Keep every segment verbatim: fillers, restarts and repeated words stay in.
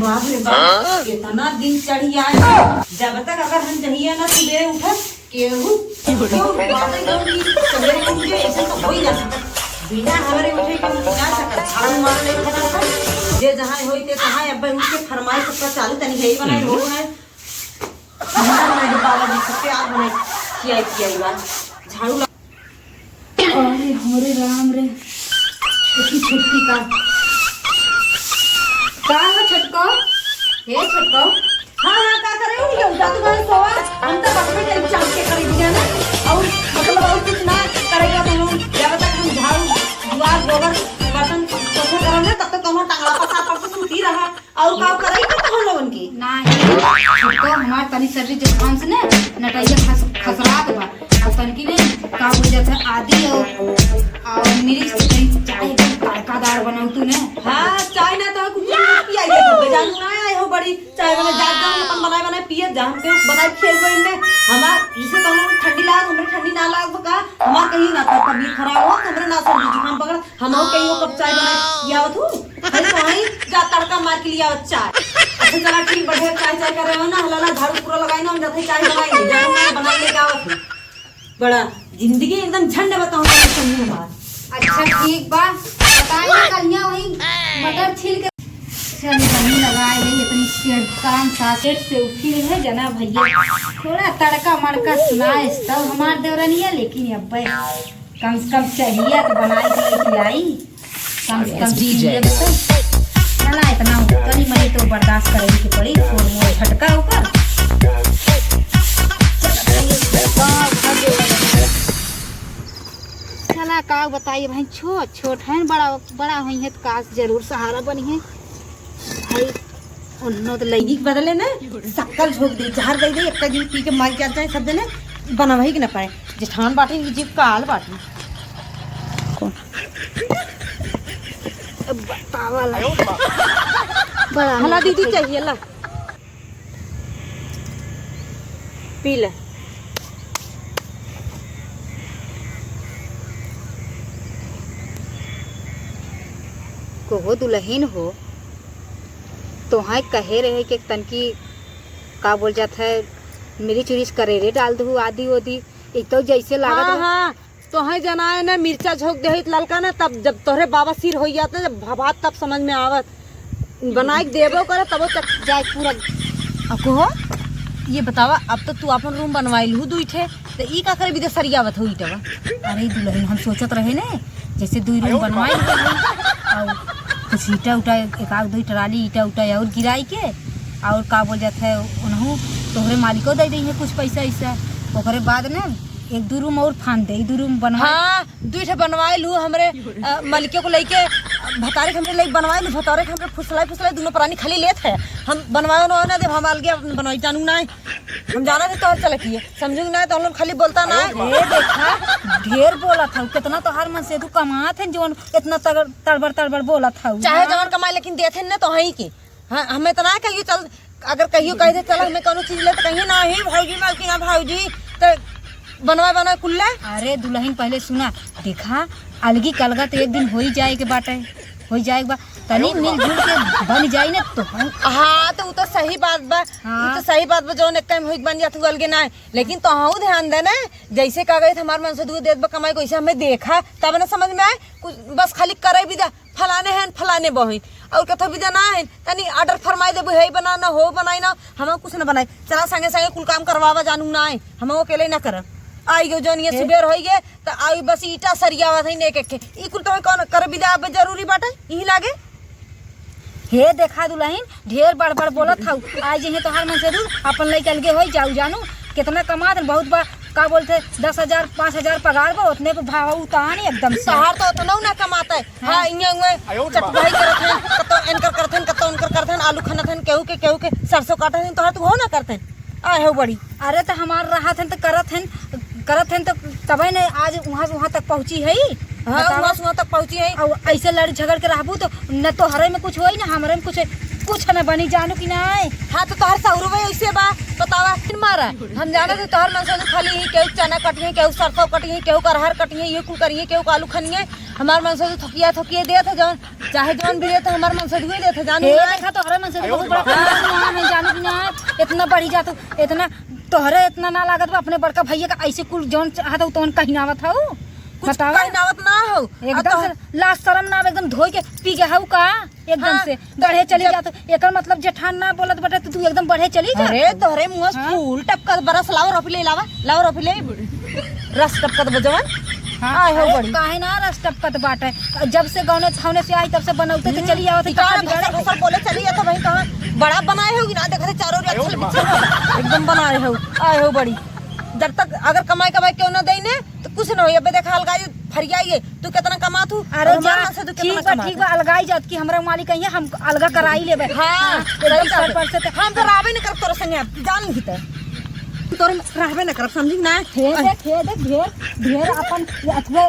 बाप रे बाप, हाँ? कितना दिन चढ़ी आए। जब तक अगर हम जहिया ना सुबह उठे, केहू, केहू बातें जौन की सवेरे उठ के ऐसे तो हो ही ना सकत। बिना हमारे उठे के उठ ना सकत। झाड़ू मार ले फटाफट। जे जहाँ होई ते तहाँ अब उठ के फरमाइश सबका चालू, तनी यही बनाई, वो बनाई। हमारा बनाई, बाबा जी सबके आप बनाई, खियाई, खियाई बा। झाड़ू अरे हमरे राम रे, एकी छुट्टी का? का हो छोटको? हे छोटको? हाँ, हाँ, का करे हो? ये उठा तो बस सोवा। हम तो बस में कहीं चाप के करे दिया ना। और मतलब और कुछ ना करेगा तो हम जब तक हम झाड़ू, दुआर, गोबर, बर्तन, पोछा करब ना, तब तक तो हम टंगड़ा पसार पर से सूती रहा। और का करे के तो हम लोगन के? नाही, छोटको हमार तनी सर्दी जुकाम से ना नटैया खस-, खसरात बा। अब तनकी ने का बोल जात है, आदी और, और मिर्च के तनी चाय एकदम तड़कादार बनाऊ तू ने। हाँ, चाय ना तो कुछ नहीं पियाई दे, जानू ना आए हो बड़ी चाय बना, जा, जा, अपन बनाए, बनाए पिए जा, हमके बनाए खियाई बा इनने। हमार, जिसे तो हमरे ठंडी लाग, हमरे ठंडी ना लाग बा का, हमार कहीं ना तो तबीयत खराब हो, हमरे ना सर्दी जुकाम पकड़, हम कहीं वो कप चाय बनाए पियावत हूँ। अरे तो वहीं जा तड़का मार के लिया चाय। अच्छा चला ठीक बढ़िया चाय, चाय कर रहे हो ना, हलाला झाड़ू पूरा लगाई ना, हम जाते चाय बनाई, गरम गरम बनाई लेके आवत हूँ। बड़ा जिंदगी एकदम झंड बताऊँ मैं तुमने हमार। अच्छा ठीक बा, बताइए कन्या वही मटर छील के चल बनी लगाए है इतनी शेर काम सा सेठ से उठी है जना भैया। थोड़ा तड़का मड़का सुनाए तब हमार देवरनिया, लेकिन अब कम से कम चाहिए तो बनाए के लेके आई। कम से कम पी लेबे तो। चला, इतना तनी मनी तो बर्दाश्त करे के पड़ी, शोर मोर झटका ओकर। चला, का बताई भाई, छोट, छोट हैं, बड़ा, बड़ा होई है तो काश जरूर सहारा बनी है। भाई, उन्हों तो लगी के बदले ना, शक्ल झोंक दे, जहर दे दे, एक दिन पी के मर जाए, सब जने बनवही के न पाए। जेठान बाटी, ये जीव काल बाटी। कौन? अब बतावा ला। बड़ा हला मीठा दीदी है। चाहिए ला। पी ले। कहो दुलहिन हो, तोहाय कहे रहे कि तनकी का बोल जात है, मिर्च उरिच करेरे डाल दहु, आदी ओदी, एक तो जैसे लागत हाँ, बा। हाँ, तोहई जनाए न मिर्चा झोंक देहित ललका न, तब जब तोहरे बाबा सिर होई जात न, जब भभात तब समझ में आवत। बनाई के देबो करे तबो तक जाए पूरा। अब कहो, ये बतावा, अब तो तू आपन रूम बनवाई लू दुई ठे, तो ई का करे बिदे सरियावत हो ईटवा? अरे दुलहिन, हम सोचत रहे न, जैसे दुई रूम बनवाई लू, और कुछ ईटा उटा, एक आध दुई ट्राली ईटा उटा और गिराई के, और का बोल जात है, उनहू तोहरे मालिको दे देइहे कुछ पैसा ऐसा, ओकरे बाद न एक दू रूम और फान दे, दू रूम बनवा। हाँ, दुई ठे बनवाइल हूँ हमरे, अ, मलिके को लइके, भतारे के हमरे लइके बनवाइल हूँ, भतारे के हमरे फुसलाई फुसलाई दुनो प्राणी खाली लेत है। हम बनवाओ ना, ना देब, हम अलगे अपन बनवाई जानू ना है। हम जाना थे तोहर चलक ही है, समझू ना है तो हम लोग खाली बोलता ना है। ए देखा, ढेर बोलत हऊ, कितना तोहार मन से तू कमात है, जौन इतना तगड़-, तड़बड़ तड़बड़ बोलत हऊ। चाहे जौन कमाए लेकिन देत है ना तो हई की। हाँ, हमें तो ना कहियो चल, अगर कहियो कह दे चल हमें कौनो चीज ले तो कहिए ना ही भौजी मालकिन ना भौजी तो बनवा बनवा कुल्ला। अरे दुलहिन पहले सुना, देखा अलगी कलगा तो एक दिन होई जाए के बाटे, होई जाए के बा, तनी मिलजुल के बन जाई ना तो हम। हाँ तो उ तो सही बात बा, उ हाँ। तो सही बात बा, जौन एक टाइम होई के बन जात उ अलगे ना है, लेकिन तो हाँ ध्यान दे ना, जैसे का गई हमार मन से दूध देत बा कमाई को, वैसे हमें देखा तब ना समझ में आए, कुछ बस खाली करे भी दा। फलाने हैं, फलाने बहिन, और कथो बिदा ना है, तनी ऑर्डर फरमाई देबू, हे बना ना, हो बनाई ना, हम कुछ ना बनाई। चला संगे संगे कुल काम करवावा जानू ना है, हम अकेले ना करब। आई गयो जौन ये सुबेर होई गे, त आई बस ईटा सरियावा थे एक एक के। ई कुल तो कौन कर बिदा अब जरूरी बाटे, यही लागे। हे देखा दुलहिन, ढेर बड़ बड़ बोलत हऊ। आज जइहे तोहार मन से दूर, अपन लइके अलगे होई जाऊ जानू। केतना कमात हन, बहुत बा, का बोलते, दस हजार, पाँच हजार पगार बा, ओतने पे भाव उतान एकदम से। तोहार तो ओतनऊ ना कमात है। हाँ। हाँ, इहाँ उहाँ चटवाई करत हन, कतो एनकर करत हन, कतो ओनकर करत हन, आलू खनत हन, केहू के, केहू के सरसों काटत हन, तोहार तो हो ना करत हन। आए हो बड़ी। अरे तो हमार रहत हन तो करत हन, करत हन तो तबे न आज उहाँ से उहाँ तक पहुँची है। हाँ, बतावा। उहाँ से उहाँ तक पहुँची है। और ऐसे लड़ झगड़ के रहबू तो न तोहरे में कुछ होई, न हमरे में कुछ होई। कुछ न बनी, जानू कि नाय। हाँ, तो तोहर सहुरवे ऐसे बा, बतावा। मारा, हम जानत है तोहर मनसेधू खाली ही केहू चना कटिहे, केहू सरसों कटिहे, केहू अरहर कटिहे, ये कुल करिहे, केहू आलू खनिहे। हमार मनसेधू थोकिया थोकिया देत है, जौन चाहे जौन भी देत है, हमार मनसेधुए देत है, जानू कि नाय। देखा, तोहरे मनसेधू बहुत बड़ा कनिया है, जानू कि नाय। इतना बढ़ी जात, इतना तोहरे इतना ना लागत बा, अपने बड़का भैया का ऐसे कुल जौन चाहत हऊ तौन कहिनावत हऊ। कुछ बतावा। कहिनावत ना हऊ। एकदम से लाज शरम ना, एकदम धोई के पी गया हऊ का? एकदम हाँ, से बढ़े चली जात। एकर मतलब जेठान ना बोलत बटे तो तू एकदम बढ़े चली जात। अरे तोहरे मुंह से हाँ? फूल टपकत बरस, लावा रफी ले, लावा, लावा रफी ले, रस टपकत बजवन। हाँ, आए हो अरे बड़ी। काहे ना रस टपकत बाटे? जब से गौने थावने से आई तब से बनौते तो चली आवत है, ई कहाँ कहाँ बिगाड़े? भसर भसर बोले चली जात है भाई, कहाँ बड़ा बनाए हो कि ना, देखत है चारों ओर अच्छे बिच्छर एकदम बनाए हो, आए हो बड़ी। जब तक अगर कमाई कमाई केहू ना देई ने तो कुछ ना होई। अबे देखा अलगाई फरियाई है, तू कितना कमात हू, अरे और हमार जा, मनसेधू कितना ठीक बा, कमात ठीक है। बा, अलगाई जात कि हमरा मालिक कहिए हम अलगा कराई लेबे। हाँ, हाँ, सही एकदम बात सर है। पर से तो हम तो रहबे न करब तोरे संगे, अब जान ली तो तोरे रहबे न करब, समझी ना? हे देख, हे देख, ढेर, ढेर अपन ये अथवा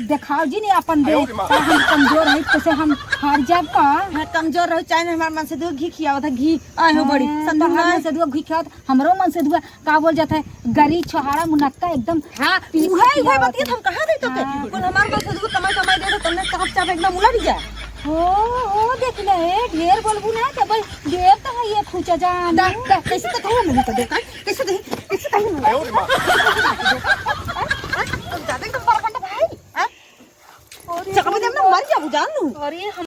देखाओ जी नहीं अपन दे, आयो रे माँ। का हम कमजोर है, कैसे हम हार जाब का? हाँ, कमजोर रहो, चाहे हमार मनसेधू घी खियावत है, घी, आए हो बड़ी, हाँ, समझी तोहार ना? मनसेधू घी खियावत, हमरो मनसेधू का बोल जात है, गरी छोहाड़ा मुनक्का एकदम हाँ, पीस उहे, उहे पियावत बतिया है। हम कहा दे तो के। हाँ। कुल हमार मनसेधू कमाई, कमाई दे तो तन्ने चाप, चाप एकदम उलट जाए। ओ, ओ, देख ले, हे, ढेर बोलबू ना, तो भाई, देर तो है ये खुचा जान। दा, दा, कैसे तो कहो, मुझे तो देखा, कैसे दे, कैसे कहो, मुझे आयो रे माँ। ज्यादा एकदम बड़ा फंडा भाई, हाँ? अरे चकमा देम ना, मर जाबू, जान लू। अरे, हम